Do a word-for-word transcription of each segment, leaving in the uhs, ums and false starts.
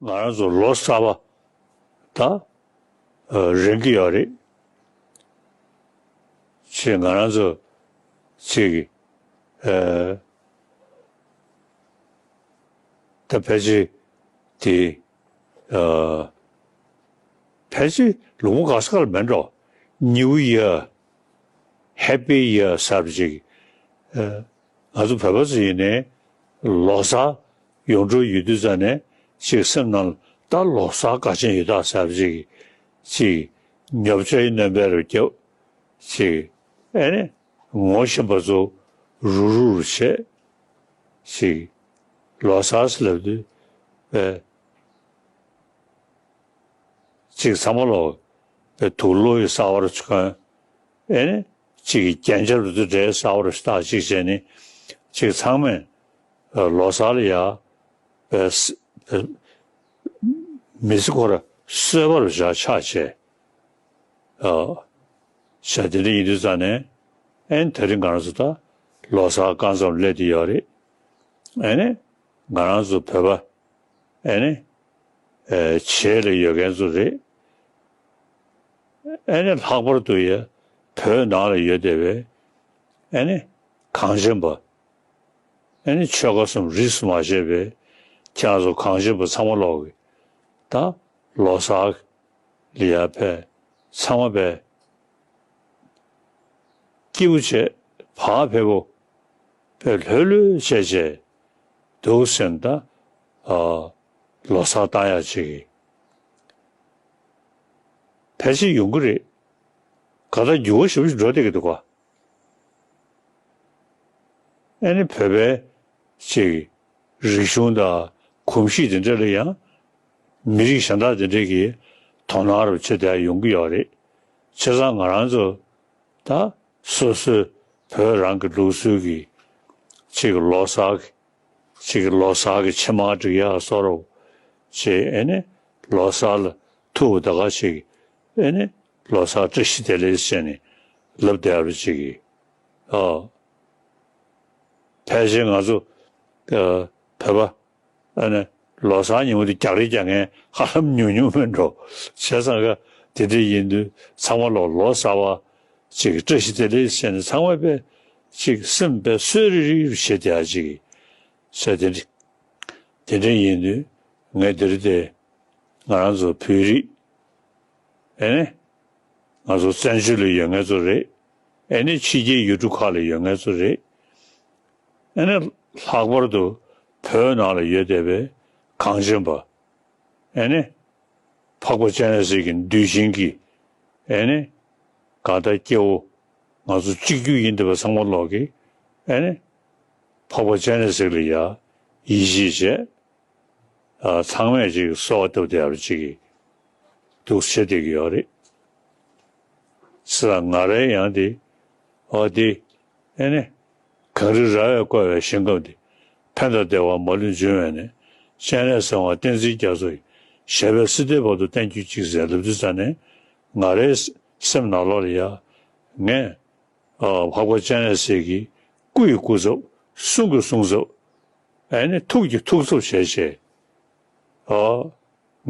ང་རང་ཚོ་ལོ་གསར་པ་ད་རན་གྱི་ཡོད་རེད། ཅེས་ང་རང་ཚོ་ཅིག་ཨ་ད་ཕལ་ཆེར་དེ་ཨ་ཕལ་ཆེར་ལོ་ངོ་ག་ས་ག་ལ་མེད་འགྲོ། New Year, Happy Year ཟེར་བ་ཅིག་ཨ་ང་ཚོ་བོད་པ་ཚོ་ཡིན་ནའི་ལོ་གསར་ཡོང་འགྲོ་ཡོད་དུས་ཙ་ནས་ཅིག་སེམས་ནང་ད་ལོ་གསར་དགའ་ཅན་ཡོད་ད་ཟེར་བ་ཅིག་ཅིག་ཉོབ་ཆ་ཡི་སྣོན་པ་རུ་རྒྱབ་ཅིག་ཨེ་ནི་ངོ་ཤེས་པ་ཚོ་རུ་རུ་རུ་བྱས་ཅིག་ལོ་གསར་ཟེར་ལབ་དུས་ཨེ་ཅིག་ཚང་མ་ལོ་ཨེ་དུག་ལོག་གི་གསར་པ་རུ་ཆུ་ཁང་ཨེ་ནི་ཅིག་གི་རྒྱན་ཆ་རུ་དུ་འདྲའི་གསར་པ་རུ་ཞིག་བཏགས་ཅིག་བྱས་ནི་ཅིག་ཚང་མས་ཨེ་ལོ་གསར་ལ་ཡ་ཨེ་ཨེ་མི་ཚེ་ཁོ་ར་གསོལ་བ་རུ་བཞག་ཆགས་བྱས། ཨ། ཤ་དེ་འདྲ་ཡིན་དུས་ཙང་ནས་ཨེ་ནི་དེ་རིང་ང་རང་ཚོ་ད་ལོ་གསར་རྐང་ཙམ་སླེབས་བསྡད་ཡོད་རེད། ཨེ་ནི་ང་རང་ཚོ་བོད་པ་ཨེ་ནི་ཨེ་བྱེས་ལ་ཡོད་མཁན་ཚོ་རེད། ཨེ་ནི་ལྷག་པར་དུ་ཡ་བོད་ནང་ལ་ཡོད་བསྡད་པའི་ཨེ་ནི་གངས་ཅན་པ་ཨེ་ནི་ཆོལ་ཁ་གསུམ་རིས་སུ་མ་ཆད་པའི་ཁྱེད་རང་ཚོ་གངས་ཅན་པ་ཚང་མ་ལོག་གི་ད་ལོ་གསར་ལ་ཡར་ཕེབས། ཚང་མ་ཕེབས། སྐྱིད་པོ་བྱས། བག་ཕེབས་པོ་ཕེབས་ལྷོད་ལྷོད་བྱས་བྱས་འདུག་ཟེར་ན་ད་ཨ་ལོ་གསར་བཏང་ཡག་ཅིག་གི་ཕལ་ཆེར་ཡོང་གི་རེད། ག་ད་འགྱུར་བ་ཞེ་པོ་ཞིག་འགྲོ་བསྡད་ཀྱི་འདུག་ག་ཨེ་ནི་བོད་པའི་ཅིག་རིག་གཞུང་དང་གོམས་གཤིས་དེ་འདྲ་ལ་ཡང་མི་རིགས་གཞན་དག་དེ་འདྲས་ཀྱིས་དོ་སྣང་རུ་བྱེད་བསྡད་ཡོང་གི་ཡོད་རེད། བྱས་ཙང་ང་རང་ཚོ་ད་སོ་སོའི་བོད་རང་གི་ལུགས་སྲོལ་གྱི་ཅིག་ལོ་གསར་གྱི་ཅིག་ལོ་གསར་གྱི་ཕྱེ་མར་སྒྲིག་ཡག་བཟོ་འདྲ་བོ་ཅིག་ཨེ་ནི་ལོ་གསར་ལ་ཐུག་པ་ད་ག་ཅིག་ཨེ་ནི་ལོ་གསར་བཀྲ་ཤིས་བདེ་ལེགས་ཟེར་ནས་ལབ་བསྡད་པ་ཅིག་གིས་ཨ། ཕལ་ཆེར་ང་ཚོ་ཨ་བོད་པ་ཨ་ནི་ལོ་གསར་ཉིན་མོ་དེ་རྒྱག་རེས་རྒྱག་མཁན་ཧ་ལམ་ཉུང་ཉུང་མིན་འགྲོ། བྱས་ཙང་ཀ་དེ་འདྲ་ཡིན་དུས་ཚང་མ་ལོ་ལོ་གསར་པ་ཅིག་བཀྲ་ཤིས་བདེ་ལེགས་ཟེར་ནས་ཚང་མ་དཔེ་ཅིག་སེམས་དཔེ་གསོ་རིག་རིག་བྱེད་བསྡད་ཡག་ཅིག་བྱས། དེ་འདྲ་དེ་འདྲ་ཡིན་དུས་ངས་འདིར་དེ་ང་རང་ཚོ་བོད་རིགས་ཨེ་ནི་ང་ཚོ་བཙན་བྱོལ་ལ་ཡོད་མཁན་ཚོ་རེད། ཨེ་ནི་ཕྱི་རྒྱལ་ཡུལ་གྲུ་ཁག་ལ་ཡོད་མཁན་ཚོ་རེད། ཨེ་ནི་ལྷག་པར་དུ་བོད་ནང་ལ་ཡོད་བསྡད་པའི་གངས་ཅན་པ། ཨེ་ནི་འཕགས་པ་སྤྱན་རས་གཟིགས་ཀྱི་གདུལ་ཞིང་གི་ཨེ་ནི་གང་ལྟར་སྐྱེ་བོ་ང་ཚོ་གཅིག་གྱུར་ཡིན་བསྡད་པ་ཚང་མ་ལོག་གི་ཨེ་ནི་འཕགས་པ་སྤྱན་རས་གཟིགས་ལ་ཡ་ཡིད་ཆེས་བྱས། ཨ་ཚང་མས་ཅིག་གསོལ་བ་བཏབ་བསྡད་པ་ཅིག་འདུག་བྱེད་བསྡད་ཀྱི་ཡོད་རེད། ས་ང་རའི་ཡང་དེ་ཨོ་དེ་ཨེ་ནི་གངས་རི་ར་བས་བསྐོར་བའི་ཞིང་ཁམས་འདི། ཕན་དང་བདེ་བ་མ་ལུས་འབྱུང་བའི་གནས། སྤྱན་རས་གཟིགས་དབང་བསྟན་འཛིན་རྒྱ་མཚོ་ཡི། ཞབས་པད་སྲིད་མཐའི་བར་དུ་བརྟན་གྱུར་ཅིག་ཟེར་ལབ་དུས་ཙ་ནས་ང་རའི་སེམས་ནང་ལོགས་ལ་ཡ་ངས་ཨ་འཕགས་པ་སྤྱན་རས་གཟིགས་ཀྱི་སྐུ་ཡི་སྐུ་ཚབ། གསུང་གི་གསུང་ཚབ། ཨེ་ནི་ཐུགས་ཀྱི་ཐུགས་ཚབ་བྱས་བྱས་ཨ་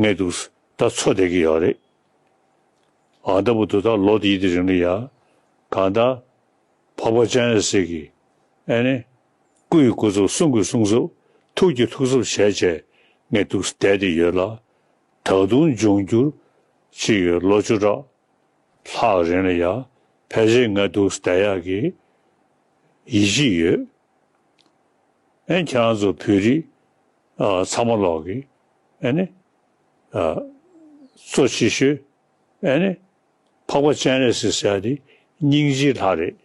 ངས་འདུག་ད་འཚོ་བསྡད་ཀྱི་ཡོད་རེད། ཨ་ད་བར་དུ་ད་ལོ་འདིའི་དེ་རིང་ལ་ཡ་གང་ལྟར་འཕགས་པ་སྤྱན་རས་གཟིགས་ཀྱི་ཨེ་ནི་སྐུ་ཡི་སྐུ་ཚབ། གསུང་གི་གསུང་ཚབ། ཐུགས་ཀྱི་ཐུགས་ཚབ་བྱས་བྱས་ངས་འདུག་བསྡད་དེ་ཡོད་ལ། ད་དུང་འབྱུང་འགྱུར་ཅིག་ཡོད་ལོ་བཅུ་ཕྲག་ལྷག་རིང་ལ་ཡ་ཕལ་ཆེར་ང་འདུག་བསྡད་ཡག་གི་ཡིད་ཆེས་ཡོད། ཨེ་ཁྱེད་རང་ཚོ་བོད་རིགས་ཨ་ཚང་མ་ལོག་གི་ཨེ་ནི་ཨ་གཙོ་ཆེ་ཤོས་ཨེ་ནི་འཕགས་པ་སྤྱན་རས་གཟིགས་ཟེར་ཡག་དེ་སྙིང་རྗེའི་ལྷ་རེད།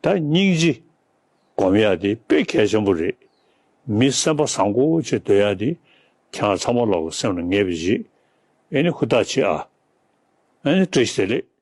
ད་སྙིང་རྗེ་སྒོམ་ཡག་དེ་དཔེ་གལ་ཆེན་པོ་རེད། མི་སེམས་པ་བཟང་པོ་ཅིག་འདོད་ཡག་དེ་ཁྱེད་རང་ཚང་མ་ལོག་གི་སེམས་ལ་ངེས་པ་ཅིག་ཨེ་ནི་ཧུར་ཐག་བྱེད་ཨ། ཨེ་ནི་བཀྲ་ཤིས་བདེ་ལེགས།